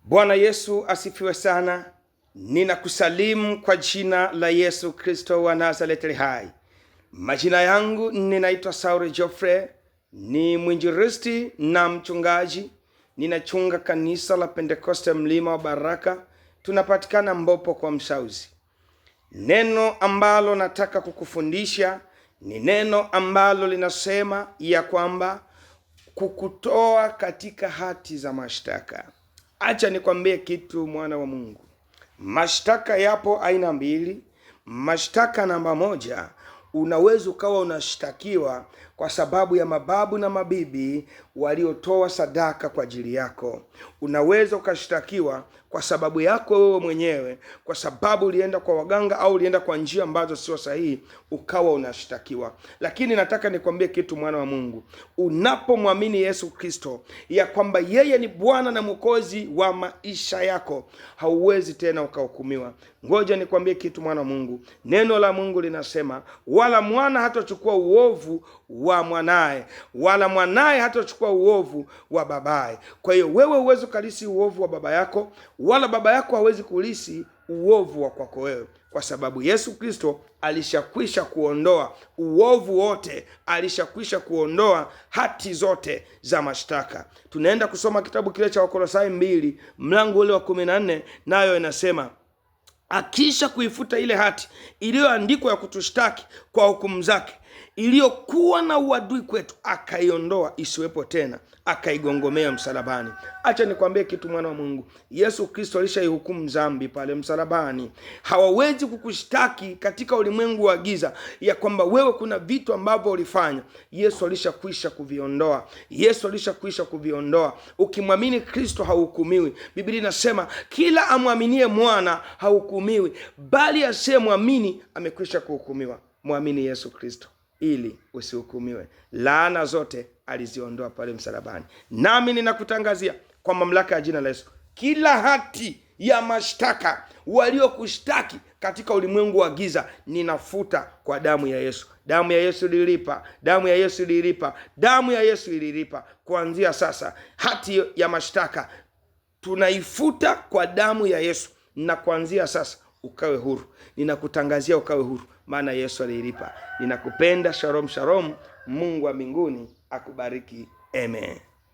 Bwana Yesu asifiwe sana. Ninakusalimu kwa jina la Yesu Kristo wa Nazareti hai. Majina yangu ninaitwa Sauli Geoffrey, ni mwinjilisti na mchungaji. Ninachunga kanisa la Pentekoste Mlima wa Baraka, tunapatikana Mbopo kwa Msauzi. Neno ambalo nataka kukufundisha ni neno ambalo linasema ya kwamba kukutoa katika hati za mashtaka. Acha nikwambie kitu, mwana wa Mungu. Mashtaka yapo aina mbili. Mashtaka namba moja, unaweza ukawa unashtakiwa kwa sababu ya mababu na mabibi waliotoa sadaka kwa ajili yako. Unaweza ukashtakiwa kwa sababu yako wewe mwenyewe, kwa sababu ulienda kwa waganga au ulienda kwa njia ambazo sio sahihi, ukawa unashtakiwa. Lakini nataka nikwambie kitu, mwana wa Mungu, unapomwamini Yesu Kristo ya kwamba yeye ni Bwana na Mwokozi wa maisha yako, hauwezi tena ukahukumiwa. Ngoja nikwambie kitu, mwana wa Mungu, neno la Mungu linasema, wala mwana hatachukua uovu wa mwanaye, wala mwanaye hatachukua uovu wa babaye. Kwa hiyo wewe huwezi ukalisi uovu wa baba yako, wala baba yako hawezi kulisi uovu wa kwako wewe, kwa sababu Yesu Kristo alishakwisha kuondoa uovu wote, alishakwisha kuondoa hati zote za mashtaka. Tunaenda kusoma kitabu kile cha Wakolosai 2 mlango ule wa 14, nayo inasema akisha kuifuta ile hati iliyoandikwa ya kutushtaki kwa hukumu zake, iliyokuwa na uadui kwetu, akaiondoa isiwepo tena, akaigongomea msalabani. Acha nikwambie kitu, mwana wa Mungu, Yesu Kristo alishaihukumu dhambi pale msalabani. Hawawezi kukushtaki katika ulimwengu wa giza ya kwamba wewe kuna vitu ambavyo ulifanya. Yesu alishakwisha kuviondoa. Yesu alishakwisha kuviondoa. Ukimwamini Kristo hauhukumiwi. Biblia inasema kila amwaminie mwana hahukumiwi, bali asiyemwamini amekwisha kuhukumiwa. Mwamini Yesu Kristo ili usihukumiwe. Laana zote aliziondoa pale msalabani. Nami ninakutangazia kwa mamlaka ya jina la Yesu, kila hati ya mashtaka waliokushtaki katika ulimwengu wa giza ninafuta kwa damu ya Yesu. Damu ya Yesu ililipa, damu ya Yesu ililipa, damu ya Yesu ililipa. Kuanzia sasa hati ya mashtaka tunaifuta kwa damu ya Yesu, na kuanzia sasa ukawe huru. Ninakutangazia ukawe huru, maana Yesu alilipa. Ninakupenda. Shalom, shalom. Mungu wa mbinguni akubariki. Amen.